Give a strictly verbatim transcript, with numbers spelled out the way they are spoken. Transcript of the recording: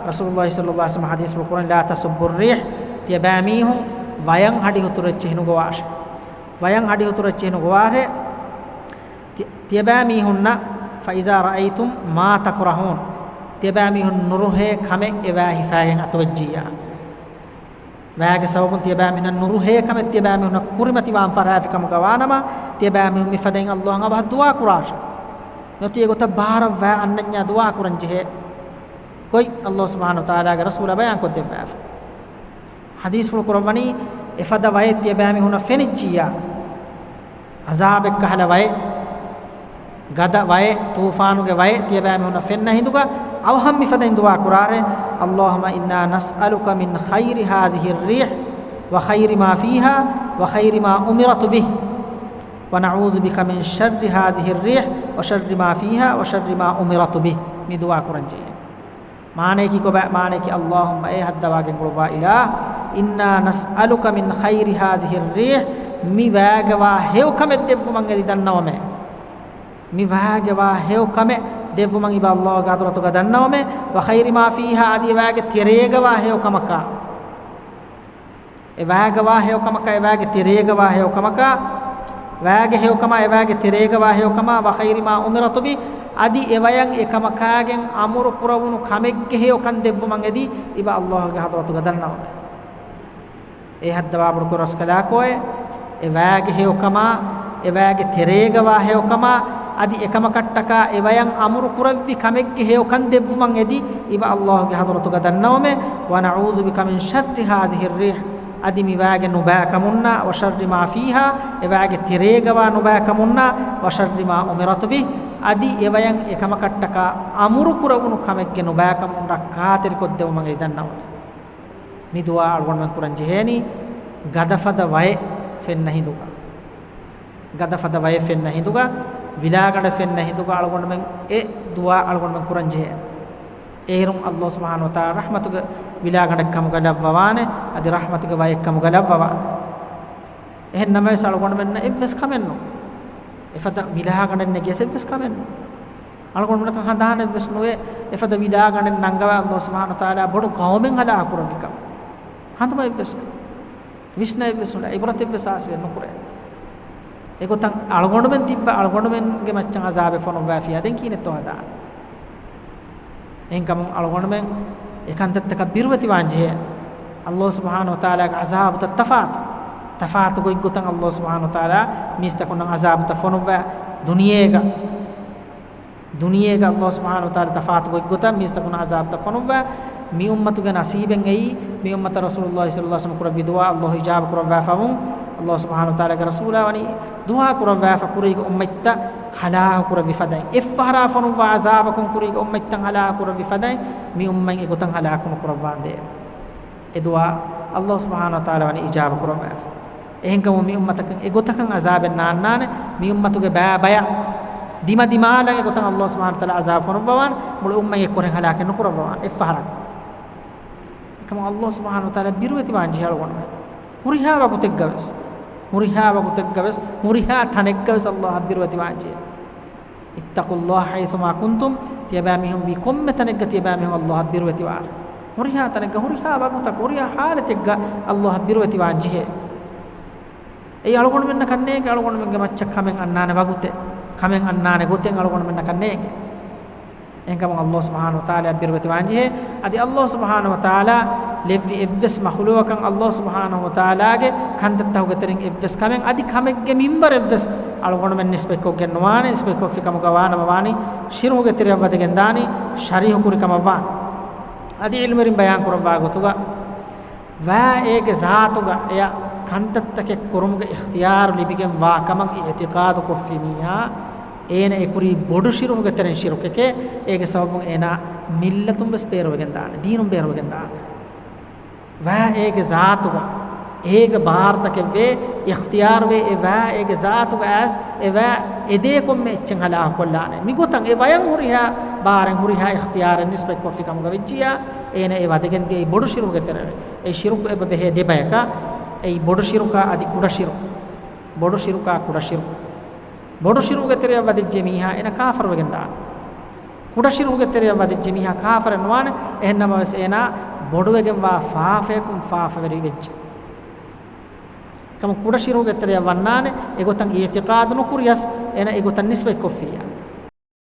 ރަސޫލުﷲ ޞައްލަﷲ ޢަލައިހި ވަސައްލަމަ ޙަދީޘްފުޅު ކުރަނީ، لا تسبوا الريح، ތިޔަބައިމީހުން ވަޔަށް ހަޑިހުތުރު އެއްޗެހި ނުގޮވާށޭ. ވަޔަށް ހަޑިހުތުރު އެއްޗެހި ނުގޮވާށޭ. ތި-، ތިޔަބައިމީހުންނަށް، فإذا رأيتم ما تكرهون، ތިޔަބައިމީހުން ނުރުހޭ ކަމެއް އެ ވަޔަށް ހިފައިގެން އަތުވެއްޖިއްޔާ. ވަޔުގެ ސަބަބުން ތިޔަބައިމީހުންނަށް ނުރުހޭ ކަމެއް ތިޔަބައިމީހުންނަށް ކުރިމަތިވާން ފަށާފި ކަމުގަ ވާނަމަ، ތިޔަބައިމީހުން މިފަދައިން ﷲ އަށް އަވަހަށް ދުޢާ ކުރާށޭ. މިއޮތީ އެގޮތަށް ބާރަށް ވަޔަށް އަންނަންޏާ ދުޢާ ކުރަން ޖެހޭ. ގޮތް ﷲ ސުބްޙާނަހޫ ވަތަޢާލާގެ ރަސޫލާ ބަޔާން ކޮށްދެއްވާފަ. ޙަދީޘްފުޅު ކުރައްވަނީ، އެފަދަ ވަޔެއް ތިޔަބައިމީހުންނަށް ފެނިއްޖިއްޔާ، ޢަޒާބެއްކަހަލަ ވަޔެއް، ގަދަ ވަޔެއް، ޠޫފާނުގެ ވަޔެއް ތިޔަބައިމީހުންނަށް ފެންނަ ހިނދުގަ، އަވަހަށް މިފަދައިން ދުޢާ ކުރާށޭ، اللهم إنا نسألك من خير هذه الريح وخير ما فيها وخير ما أمرت به، ونعوذ بك من شر هذه الريح وشر ما فيها وشر ما أمرت به. މި ދުޢާ ކުރަން ޖެހޭ. މާނަޔަކީ ކޮބާ؟ މާނަޔަކީ، اللهم، އޭ ހައްދަވާގެން އުޅުއްވާ އިލާހް، إنا نسألك من خير هذه الريح، މި ވައިގެ ވާ ހެޔޮ ކަމެއް ދެއްވުމަށް އެދި ދަންނަވަމޭ. މި ވައިގެ ވާ ހެޔޮ ކަމެއް ދެއްވުމަށް އިބަ ﷲ ގެ ޙަޟްރަތުގަ ދަންނަވަމޭ. وخير ما فيها، އަދި އެ ވައިގެ ތެރޭގަ ވާ ހެޔޮ ކަމަކާ. އެ ވައިގަ ވާ ހެޔޮ ކަމަކާ، އެ ވައިގެ ތެރޭގަ ވާ ހެޔޮ ކަމަކާ، ވައިގެ ހެޔޮ ކަމާ، އެ ވައިގެ ތެރޭގަ ވާ ހެޔޮ ކަމާ، وخير ما أمرت به، އަދި އެ ވަޔަށް އެ ކަމަކާގެން އަމުރު ކުރެވުނު ކަމެއްގެ ހެޔޮ ކަން ދެއްވުމަށް އެދި އިބަ ﷲ ގެ ޙަޟްރަތުގަ ދަންނަވަމޭ. އޭ ހައްދަވާ ބޮޑުކުރެ ރަސްކަލާކޯއޭ، އެ ވައިގެ ހެޔޮ ކަމާ، އެ ވައިގެ ތެރޭގަ ވާ ހެޔޮ ކަމާ، އަދި އެކަމަކަށްޓަކާ އެ ވަޔަށް އަމުރު ކުރެއްވި ކަމެއްގެ ހެޔޮ ކަން ދެއްވުމަށް އެދި އިބަ ﷲ ގެ ޙަޟްރަތުގަ ދަންނަވަމޭ. ونعوذ بك من شر هذه الريح، އަދި މި ވައިގެ ނުބައިކަމުންނާ، وشر ما فيها، އެ ވައިގެ ތެރޭގަ ވާ ނުބައިކަމުންނާ، وشر ما أمرت به، އަދި އެ ވަޔަށް އެކަމަކަށްޓަކާ އަމުރު ކުރެވުނު ކަމެއްގެ ނުބައިކަމުންނާ ޚާތިރިކޮށްދެވުމަށް އެދި ދަންނަވަމޭ. މި ދުޢާ އަޅުގަނޑުމެން ކުރަން ޖެހޭނީ، ގަދަފަދަ ވަޔެއް ފެންނަ ހިނދުގަ. ގަދަފަދަ ވަޔެއް ފެންނަ ހިނދުގަ، ވިލާގަނޑެއް ފެންނަ ހިނދުގަ އަޅުގަނޑުމެން އެ ދުޢާ އަޅުގަނޑުމެން ކުރަން ޖެހޭ. އޭރުން ﷲ ސުބްޙާނަހޫ ވަތަޢާލާ ރަޙްމަތުގެ ވިލާގަނޑެއް ކަމުގަ ލައްވަވާނެ، އަދި ރަޙްމަތުގެ ވަޔެއް ކަމުގަ ލައްވަވާނެ. އެހެން ނަމަވެސް އަޅުގަނޑުމެންނަށް އެއްވެސް ކަމެއް ނޫން. އެފަދަ ވިލާގަނޑެއް ނެގިޔަސް އެއްވެސް ކަމެއް ނޫން. އަޅުގަނޑުމެންނަކަށް ހަނދާނެއްވެސް ނުވޭ، އެފަދަ ވިލާގަނޑެއް ނަންގަވާ ﷲ ސުބްޙާނަހޫ ވަތަޢާލާ ބޮޑު ގައުމެއް ހަލާކު ކުރެއްވިކަން. ހަނދުމައެއްވެސް ނުވޭ. ވިސްނައެއްވެސް ނުވޭ، ޢިބްރަތެއްވެސް ހާސިލެއް ނުކުރޭ. އެގޮތަށް އަޅުގަނޑުމެން ތިއްބާ އަޅުގަނޑުމެންގެ މައްޗަށް ޢަޒާބެއް ފޮނުއްވާފިއްޔާ ދެން ކިހިނެއްތޯ ހަދާނެ؟ އެހެންކަމުން އަޅުގަނޑުމެން އެކަންތައްތަކަށް ބިރުވެތިވާން ޖެހޭ. ﷲ ސުބްޙާނަހޫ ވަތަޢާލާގެ ޢަޒާބުތައް ތަފާތު، ތަފާތު ގޮތްގޮތަށް ﷲ ސުބްޙާނަހޫ ވަތަޢާލާ މީސްތަކުންނަށް ޢަޒާބުތައް ފޮނުއްވާ ދުނިޔޭގަ. ދުނިޔޭގަ ﷲ ސުބްޙާނަހޫ ވަތަޢާލާ ތަފާތު ގޮތްގޮތަށް މީސްތަކުން ޢަޒާބުތައް ފޮނުއްވާ، މި އުއްމަތުގެ ނަސީބެއް އެއީ، މި އުއްމަތަށް ރަސޫލުﷲ ޞައްލަﷲ ޢަލައިހި ވަސައްލަމަ ކުރެއްވި ދުޢާ ﷲ އިޖާބަ ކުރައްވާފަވުން، ﷲ ސުބްޙާނަހޫ ވަތަޢާލާގެ ރަސޫލާ ވަނީ ދުޢާ ކުރައްވާފަ ކުރީގެ އުއްމަތްތައް ހަލާކު ކުރެއްވި ފަދައިން، އެއްފަހަރާ ފޮނުއްވާ ޢަޒާބަކުން ކުރީގެ އުއްމަތްތައް ހަލާކު ކުރެއްވި ފަދައިން، މި އުއްމަތް އެގޮތަށް ހަލާކު ނުކުރައްވާނދޭ. އެ ދުޢާ ﷲ ސުބްޙާނަހޫ ވަތަޢާލާ ވަނީ އިޖާބަ ކުރައްވާފަ. އެހެންކަމުން މި އުއްމަތަކަށް އެގޮތަކަށް ޢަޒާބެއް ނާންނާނެ، މި އުއްމަތުގެ ބައި ބަޔަށް ދިމަދިމާލަށް އެގޮތަށް ﷲ ސުބްޙާނަހޫ ވަތަޢާލާ ޢަޒާބު ފޮނުއްވަވާނެ، މުޅި އުއްމަތް އެއްކުރެން ހަލާކެއް ނުކުރައްވަވާނެ އެއްފަހަރަކު. އެކަމު ﷲ ސުބްޙާނަހޫ ވަތަޢާލާ ބިރުވެތިވާން ޖެހޭ އަޅުގަނޑުމެން. ހުރިހާ ވަގުތެއްގަވެސް، ހުރިހާ ވަގުތެއްގަވެސް، ހުރިހާ ތަނެއްގަވެސް ﷲ އަށް ބިރުވެތިވާން ޖެހޭ. اتقوا الله حيثما كنتم، ތިޔަބައިމީހުން ވީ ކޮންމެ ތަނެއްގަ ތިޔަބައިމީހުން ﷲ އަށް ބިރުވެތިވާނެ. ހުރިހާ ތަނެއްގަ، ހުރިހާ ވަގުތަކު، ހުރިހާ ޙާލަތެއްގަ ﷲ އަށް ބިރުވެތިވާން ޖެހޭ. އެއީ އަޅުގަނޑުމެންނަކަށް ނޭނގެ، އަޅުގަނޑުމެންގެ މައްޗަށް ކަމެއް އަންނާނެ ވަގުތެއް، ކަމެއް އަންނާނެ ގޮތެއް އަޅުގަނޑުމެންނަކަށް ނޭނގެ. އެހެންކަމުން ﷲ ސުބްޙާނަހޫ ވަތަޢާލާ އަށް ބިރުވެތިވާން ޖެހޭ. އަދި ﷲ ސުބްޙާނަހޫ ވަތަޢާލާ ލެއްވި އެއްވެސް މަޚްލޫޤަކަށް ﷲ ސުބްޙާނަހޫ ވަތަޢާލާގެ ކަންތައްތަކުގެ ތެރެއިން އެއްވެސް ކަމެއް އަދި ކަމެއްގެ މިންވަރެއްވެސް އަޅުގަނޑުމެން ނިސްބަތްކޮށްގެން ނުވާނެ، ނިސްބަތްކޮށްފި ކަމުގަ ވާނަމަ ވާނީ ޝިރުކުގެ ތެރެއަށް ވަދެގެން ދާނީ، ޝަރީހު ކުރި ކަމަށް ވާނެ. އަދި ޢިލްމުވެރިން ބަޔާން ކުރައްވާ ގޮތުގަ ވައި އޭގެ ޒާތުގަ އެޔަށް ކަންތައްތަކެއް ކުރުމުގެ އިޚްތިޔާރު ލިބިގެން ވާ ކަމަށް އިޢްތިޤާދު ކޮށްފި މީހާ، އޭނަ އެކުރީ ބޮޑު ޝިރުކުގެ ތެރެއިން ޝިރުކެކޭ، އޭގެ ސަބަބުން އޭނާ މިއްލަތުން ވެސް ބޭރުވެގެން ދާނެ، ދީނުން ބޭރުވެގެން ދާނެ. ވައި އޭގެ ޒާތުގަ އޭގެ ބާރުތަކެއްވޭ، އިޚްތިޔާރުވޭ އެ ވައި އޭގެ ޒާތުގަ އައިސް އެ ވައި އެދޭ ކޮންމެ އެއްޗެއް ހަލާކު ކޮށްލާނެ. މިގޮތަށް އެ ވަޔަށް ހުރިހާ ބާރެއް ހުރިހާ އިޚްތިޔާރެއް ނިސްބަތްކޮށްފި ކަމުގަ ވެއްޖިއްޔާ، އޭނަ އެ ވަދެގެން ދިޔައީ ބޮޑު ޝިރުކުގެ ތެރެއަށް. އެ ޝިރުކު އެބަ ބެހޭ ދެ ބަޔަކަށް، އެއީ ބޮޑު ޝިރުކާ އަދި ކުޑަ ޝިރުކު. ބޮޑު ޝިރުކާ ކުޑަ ޝިރުކު. ބޮޑު ޝިރުކުގެ ތެރެއަށް ވަދެއްޖެ މީހާ އޭނަ ކާފަރުވެގެން ދާނެ. ކުޑަ ޝިރުކުގެ ތެރެއަށް ވަދެއްޖެ މީހާ ކާފަރެއް ނުވާނެ. އެހެން ނަމަވެސް އޭނާ ބޮޑުވެގެންވާ ފާފަޔަކުން ފާފަވެރި ވެއްޖެ. އެކަމު ކުޑަ ޝިރުކުގެ ތެރެއަށް ވަންނާނެ، އެގޮތަށް އިއްތިޤާދު ނުކުރިޔަސް އޭނާ އެގޮތަށް ނިސްބަތްކޮށްފިއްޔާ.